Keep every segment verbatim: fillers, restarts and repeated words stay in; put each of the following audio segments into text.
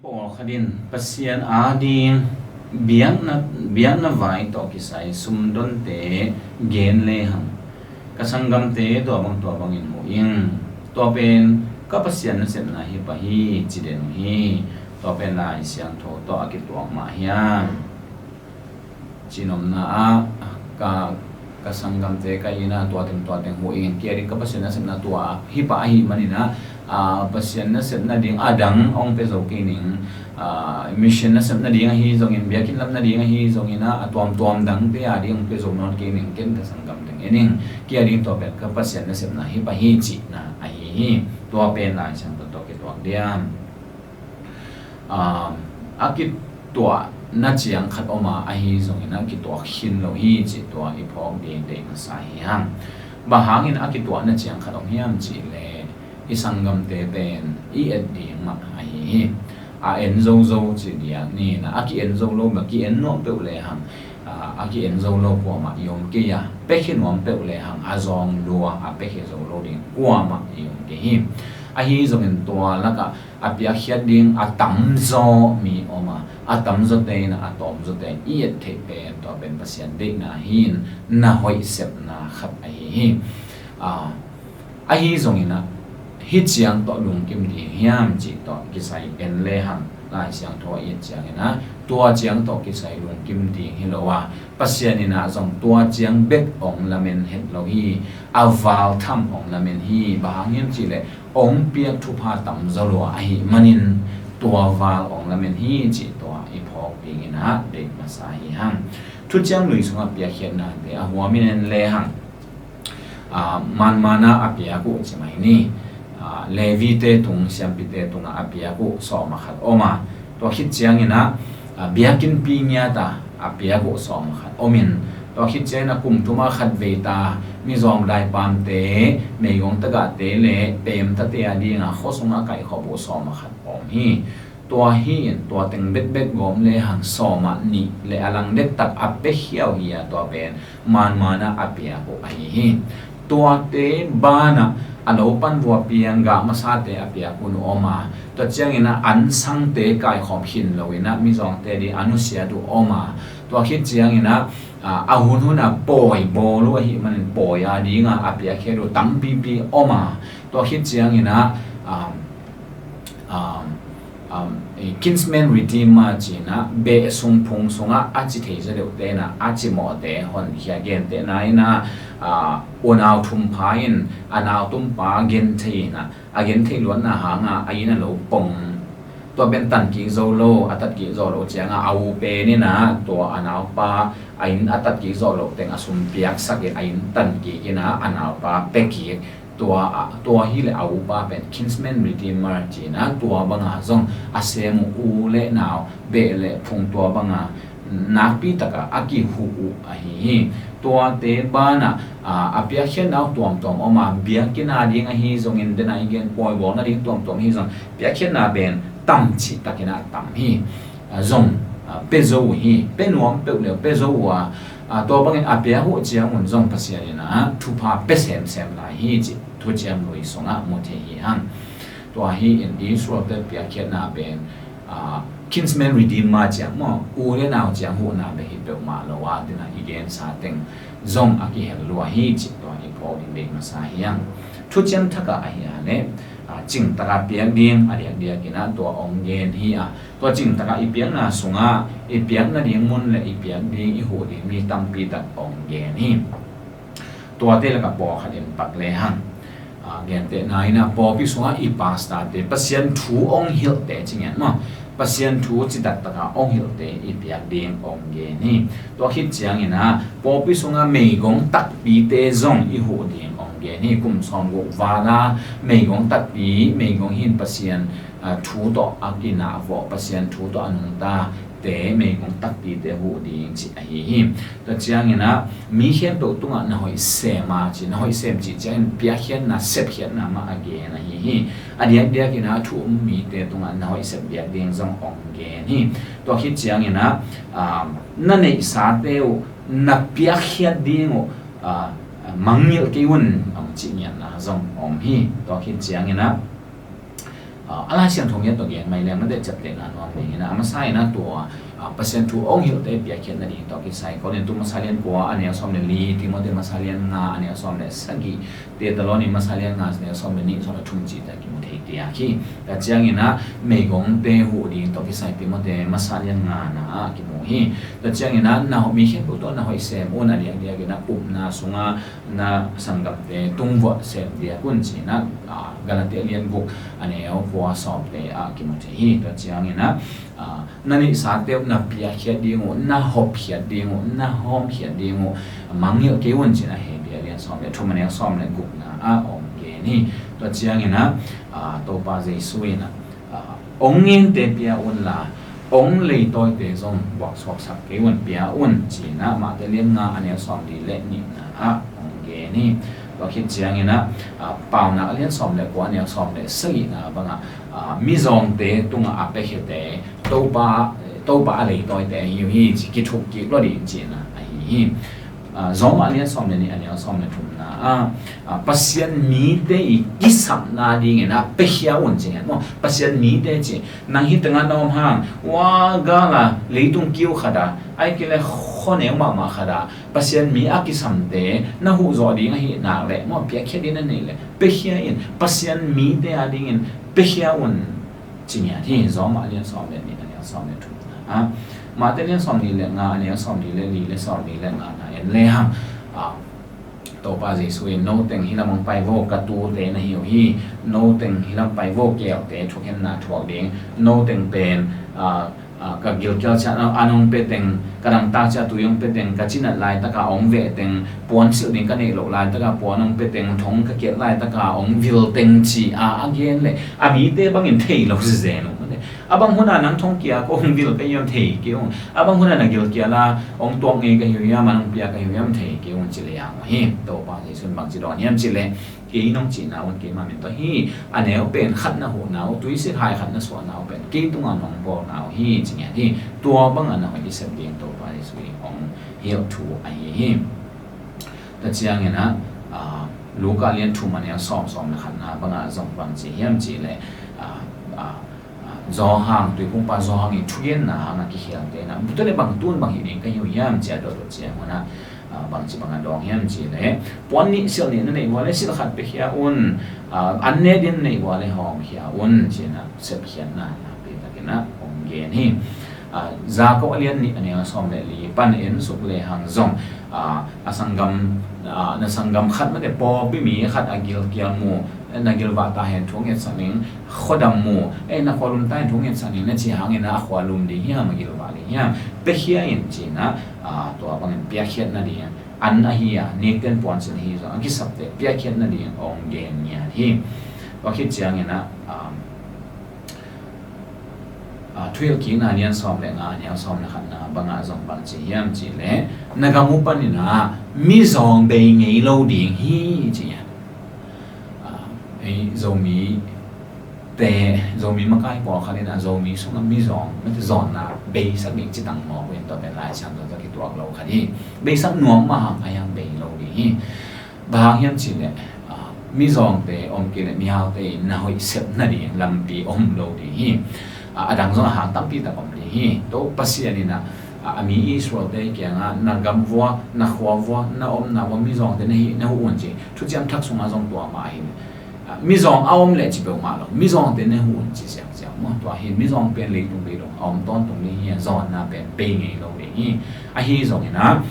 Pawlkhat in Pasian ading biakna, biakna vai tawh kisai sumdonte gen lehang, ka sanggamte tua bang tua bangin huh ing. Tua pen ka Pasian nasepna hi pah hi ci den uh hi. Tua pen Lai Siangtho tawh a kituak mah hiam? Cinopna ah ka, ka sanggamte ka inn ah tua teng tua teng huh ing, kei ading ka Pasian nasepna tua hi pah ahih manin ah, a, Pasian nasepna ding a dang hong pia zo kei ning, a, mission nasepna ding ahi zongin, biakinn lamna ding ahi zongin ah, a tuamtuam dangte ading hong pia zo nawn kei ning, ken ka sanggam teng en ing, kei ading tua pen ka Pasian nasepna hi pah hi cihna ahi hi. Tua pen Lai Siangtho tawh kituak diam? A, a kituahna ciang khat om a, ahi zongin a kituak khin lo hi cih tua i phawk ding deih masa hi hang. Bang hangin a kituahna ciang khat om hiam cih leh i sanggamte pen i et ding mah ahi hi. A en zozo cih diak ni na, a ki-en zo lo mah, ki-en nuam peuh lehang, a, a ki-en zo lo kuamah i om kei a, piakhia nuam peuh lehang a zawng lua a piakhia zo lo ding kuamah i om kei hi. Ahi zongin tua lakah a piakkhiat ding a tamzaw mi om a, a tamzawte in a tawmzawte i et theih pen tua pen Pasian deihna hi in, na hoih sepna khat ahi hi. A, ahi zongin ah hih ciang tawh lungkim ding hiam cih tawh kisai en lehang, Lai Siangtho a i et ciangin ah tua ciang tawh kisai lungkim ding hi lo a, Pasian in ah zong tua ciang bek hong lamen het lo hi. A val tham hong lamen hi. Bang hang hiam cih leh hong piak thupha tamzaw lua ahih manin tua val hong lamen hi cih tua i phawk dingin ah deih masa hi hang. Thuciam Lui sungah piakkhiatnate a huamin en lehang, a, manmana a piak uh ci mai ni. A, Levite tung, siampite tungah a piak uh sawm a khat om a, tua khit ciangin ah, a, biakinnpi ngiat a a piak uh sawm a khat om in, tua khit ciangin ah kum thum a khat vei ta mizawng daipamte meigong tagahte le peemtate a dingah khua sungah a kaikhop uh sawm a khat om hi. Tua hi in, tua teng bekbek gawm lehang sawm a nih le a lang dektak a piakhia uh hi a, tua pen manmana a piak uh ahi hi. Tuate banah a lo pan vua piang gah masate a piak hun uh om a, tua ciangin ah ansangte kaikhawm khin lo in ah mizawngte ding a nusiat uh om a, tua khit ciangin ah, a, a hunhun a pawi bawl uh ahih manin pawi a dingah a piakkhiat uh tampipi om a, tua khit ciangin ah, um, um, um, eh, kinsman redeemer ci-in ah beh sung phung sungah a ci thei zaw deuhte in ah a cimawhte honkhia, gentehna in ah, ah, unau thumpha in a nautumpa genthei in ah, a genthei luatna hangah a inn a lo pong, tua pen tan kik zo lo, a tat kik zo lo ciangah a u pen in ah tua a naupa a inn a tat kik zo lo teng a sum piaksak in a inn tan kik in ah a naupa pia kik. Tua, tua hi leh a upa pen kinsman redeemer ci-in ah tua banga zong a sem uh, u le nau, beh le phung tua banga nakpi taka a kihuh uh ahi hi. Tuate banah, a, a piakkhiatna uh tuamtuam om a, biakinn a ding ahi zongin, den a i gen pawi bawlna ding tuamtuam ahi zong, piakkhiatna pen tam cih takin ah tam hi. A, zong, a, pia zo uh hi, pia nuam peuh le pia zo uh a, a, tua bangin a piak uh ciangun zong Pasian in ah thupha pia semsem lai hi cih Thuciam Lui sungah mu thei hi hang. Tua hi in Israelte piakkhiatna pen, a, kinsman redeemer ciang maw, u le nau ciang huhna bek hi peuhmah lo a, den a i gensa teng zong a kihel lua hi cih tua i phawk ding deih masa hi hang. Thuciam Thak ah ahi a leh, a, cingtaka piak ding a diakdiakin ah tua hong gen hi a, tua cingtaka i piakna sungah i piak nading mun le i piak ding, i huh ding mi tampi tak hong gen hi. Tuate lakah pawlkhat in pak lehang, a, gentehna in ah pawlpi sungah i pastorte, Pasian thu hong hilhte ci ngiat maw, Pasian thu citak taka hong hilhte i piak ding hong gen hi. Tua khit ciangin ah pawlpi sungah meigong takpite zong i huh ding hong gen hi. Kum sawmguk val a meigong takpi, meigong hi in Pasian, a, thu tawh a kinahvawh, Pasian thu tawh a nungtate, meigong takpite huh ding cih ahi hi. Tua ciangin ah mi khempeuh tungah na hoih sem a ci, na hoih sem cih ciangin piakkhiatna, sepkhiatna mah a gen ahi hi. A diakdiakin ah thu um mite tungah na hoih sep biak ding zong hong gen hi. Tua khit ciangin ah, a, na neihsate uh na piakkhiat ding uh, a, mangngilh kei un, hong cih ngiatna zong om hi. Tua khit ciangin ah, A Lai Siangtho ngiat tawh gen mai leng mate ciaptehna nuam dingin a masa in a tua Pasian thu hong hilhte piakkhiat nading tawh kisai Korintu masa lian kua a neu sawm le li, Timote masa lian nga a neu sawm le sagih, Thesalonika masa lian nga a neu sawm le nih, sawm le thum cihte a kimu thei diak hi. Tua ciangin a meigongte huh ding tawh kisai Timote masa lian nga na ah kimu hi. Tua ciangin a na mi khempeuh tawh na hoih sem un, a diakdiakin a upna sunga na sanggamte tungvuah sem diak un ci-in a Galatia lian guk a neu kua sawmte ah kimu thei hi. Tua ciangin a na neihsate uh na piakkhiat ding uh, na hopkhiat ding uh, na hawmkhiat ding uh mangngilh kei un ci-in a Hebru lian sawm le thum a neu sawm le gukna ah hong gen hi. Tua ciangin a Topa Jesu in a hong ngente pia unla hong leitawite zong buaksuaksak kei un, pia un ci-in a Mate lian nga a neu sawm li le nihna ah hong gen hi. Tua khit ciangin a Paunak lian sawm le kua a neu sawm le sagihna bangah mizawngte tungah a piakhiate Topa, Topa a leitawite ahi uh hi ci kithuk kik lua ding ci-in a ahi hi. Roma lian sawm le nih a neu sawm le thumna ah Pasian mite i kisapna dingin a piakhia un ci ngen maw? Pasian mite ci, nang hi tengah na om hang, ua gala leitung kiu khata, ai kile khoneu mahmah khata Pasian mi a kisamte na huhzawh ding ahi nak leh maw, piakhia ding na neih leh piakhia in, Pasian mite a dingin piakhia un ci ngiat hi. Roma lian sawm le nih a neu sawm le thumna ah, Mate lian sawm li le nga a neu sawm li le li le sawm li le ngana en lehang Topa Jesu in, "Noteng hih lam hong pai vo, ka tuute na hi uh hi. Noteng hih lam pai vo, keelte thukhenna thuak ding. Noteng pen ka gilkial ciat a nong pe teng, ka dangtak ciat tui hong pe teng, ka cinat laitaka hong veh teng, puan silh ding ka neih loh laitaka puan hong pe teng, thong ka kiat laitaka hong vil teng," ci a a gen leh a mite bangin thei lo zenzen uh. A bang huna nang thong kia ko hong vil ka hiam thei kei ung. A bang huna na gilkial a hong tuak ngei ka hiu hiam, a nong pia ka hiu hiam thei kei ung ci leh ang hi. Topa Jesu in bang ci dawn hiam ci leh, kei nong cihna un keima min tawh hi. A neu pen khat na huhna uh, tuisit hai khat na suahna uh pen kei tunga nong bawlna uh hi ci ngiat hi. Tua banga na hoih i sep ding Topa Jesu in hong hilh thu ahi hi. Tua ciangin a Luka lian thum a neu sawm, sawm le khatna bangah zong bang ci hiam ci leh Johan, tuiphumpa Johan i thugenna hanga kikhialte na buta le bang tun bang hi ding ka hiu hiam ci a dawhdawh ciangun a bangci banga dawng hiam ci leh, puan nih silh nih na neih ua le silh khat piakhia un, an ne din neih ua le hawmkhia un ci-in a sepkhiatna na pitakin a hong gen hi. Jakob a lian nih a neu sawm le li pan en suk lehang zong a sanggam, na sanggam khat mate pawlpi mi khat a gilkial mu, na gilvah ta hen thu ngetsak ning, khuadam mu, ei na khualum ta hen thu ngetsak ning na ci hangin a khualum ding hiam, a gilvah ding hiam, piakhia in ci-in a tua bangin piakkhiat nading an ahi a, nikten puansilh ahi zong a kisapte piakkhiat nading hong gen ngiat hi. Tua khit ciangin a Thuhilhkikna lian sawm le nga a neu sawm le khatna bangah zong bang ci hiam ci leh, na gam uh panin a mizawng bei ngei lo ding hi ci a. Ei Zomi te, Zomi makai pawlkhat in a Zomi sungah mizawng mate zawnna beisak ding ci tang mawk uh in, tua pen Lai Siangtho tawh kituak lo khat hi. Beisak nuam mah hang a hiang bei lo ding hi. Bang hang hiam ci leh mizawngte om kei leh mihaute in na hoih sep nading lampi om lo ding hi. A dang zong a hang tampi tak om ding hi. Tua Pasian in a a mi Israelte kiangah na gam vua, na khua vua, na omna vua mizawngte na hih na huh un ci. Thuciam Thak sungah zong tua mah hi. Mizawng a om leh ci peuhmah lo, mizawngte ne hun ci siangsiang maw? Tua hi, mizawng pen leitung beidong a om tawntung ding hi a, zawnna pen bei ngei lo ding hi. Ahi zongin a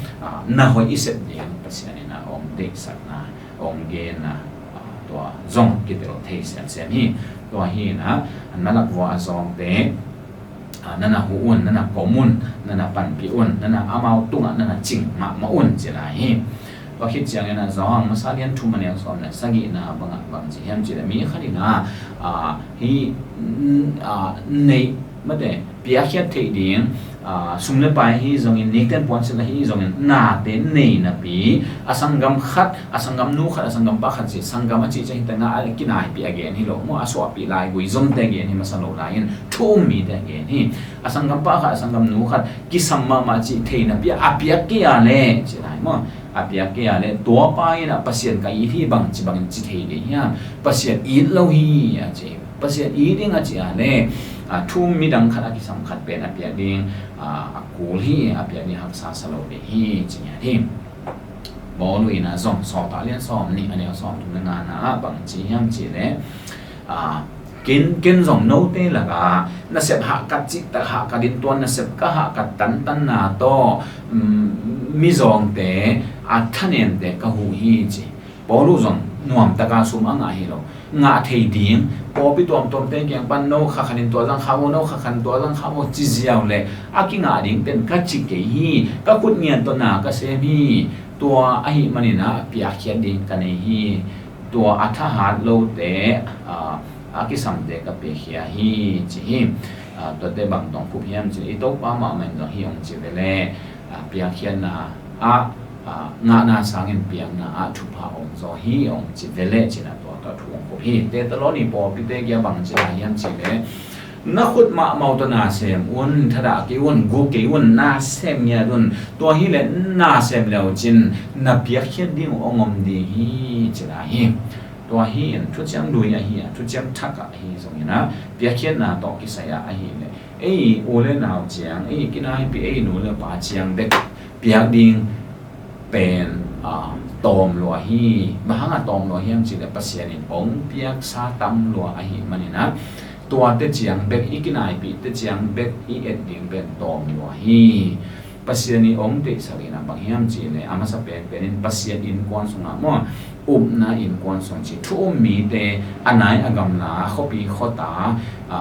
na hoih i sep ding Pasian in a hong deihsakna, hong genna tua zong kitel thei siansian hi. Tua hi in a na lak vua a zawngte na na huh un, na na kom un, na na panpih un, na na amau tungah na na cing mahmah un ci lai hi. Tua khit ciangin a Johan masa lian thum a neu sawm le sagihna bangah bang ci hiam ci leh, mi khat in a hih neih mate piakkhiat theih ding sum le pai hi zongin, nikten puansilh ahi zongin, nate nei napi a sanggam khat, a sanggam nu khat, a sanggam pa khat ci, sanggam a cih ciang hi tengah a kinaipih a gen hi lo maw, a suahpih laigui zomte a gen hi masa lo lai in, thu um mite a gen hi. A sanggam pa khat, a sanggam nu khat kisam mahmah cih thei napi a piak kei a leh ci lai maw, a piak kei a leh tua pa in a Pasian ka it hi bang ci bangin ci thei ding hiam? Pasian it lo hi a ci. Pasian it ding a cih a le, a, thu midang khat a kisam khat pen a piak ding, a, a kul hi, a piak ding haksa sa lo ding hi, ci ngiat hi. Paulu in a zong Sawltak lian sawm nih a neu sawm thum le ngana ah bang ci hiam cih le, a, ken, ken zong note lakah nasep hahkat cihtak hahkat in tua nasep ka hahkat tantanna tawh, um, mizawngte a thanemte ka huh hi ci. Paulu zong nuamtaka sum a ngah hi lo. Ngah thei ding, pawlpi tuamtuamte kiang pan no kha khanin tua zang kha maw, no kha khan tua zang kha maw, ci ziau le a kingah ding pen ka ci kei hi, ka khut ngian tawh na ka sem hi. Tua ahi manin a piakkhiat ding ka nei hi. Tua a thahat lote, a, a kisamte ka piakhia hi, ci hi. A, tuate bang tawh khup hiam ci le, i Topa mahmah in zong hi ong ci ve le, a, piakkhiatna ah, a, ngahna sangin piakna ah thupha om zaw hi ong ci ve le cin a tua tawh thu ong khup hi. Thesalonika pawlpite kia bang ci lai hiam ci le, na khut mahmah tawh na sem un, thadah kei un, guk kei un, na sem ngiat un, tua hi le na sem leu cin na piakkhiat ding uh ong om ding hi ci lai hi. Tua hi in thuciam lui ahi a, thuciam thak ahi zongin a, piakkhiatna tawh kisai a ahi le, ei u le nau ciang, ei kinaipih, ei nu le pa ciang bek piak ding pen, a, tawm lua hi. Bang hang a tawm lua hiam ci le Pasian in ong piaksa tam lua ahi manin a, tuate ciang bek, i kinaipihte ciang bek i et ding pen tawm lua hi. Pasian in ong deihsak in a bang hiam ci le a masa penpen in Pasian innkuan sungah maw, upna innkuan sung ci thu um mite a nai a gamla khuapi khuata, a,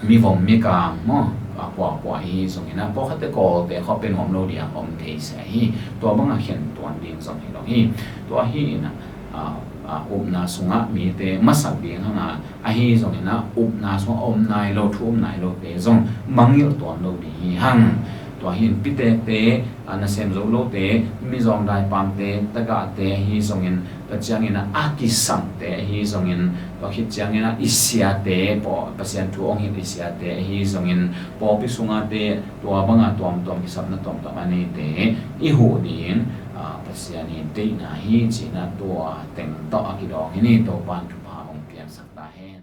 mivom mikang maw, a, kuakua hi zongin a, pawlkhatte Kawlte khua pia nuam lo ding a om thei sia hi. Tua banga khen tuan ding zong hi lo hi. Tua hi in a, a, a, upna sungah mite masak ding hang a, ahi zongin a upna sungah om nai lo, thu um nai lote zong mangngilh tuan lo ding hi hang. Tua hi in pitekte, a, nasem zo lote, mizawng daipamte, tagahte ahi zongin, tua ciangin a, a kisamte ahi zongin, tua khit ciangin a, i siate, paw, Pasian thu ong hilh i siate ahi zongin, pawlpi sungate, tua banga tuamtuam kisapna tuamtuam a neite i huh ding, a, Pasian in deihna hi cihna tua teng tawh a kidawng hi ni. Topan thupha ong piaksak ta hen.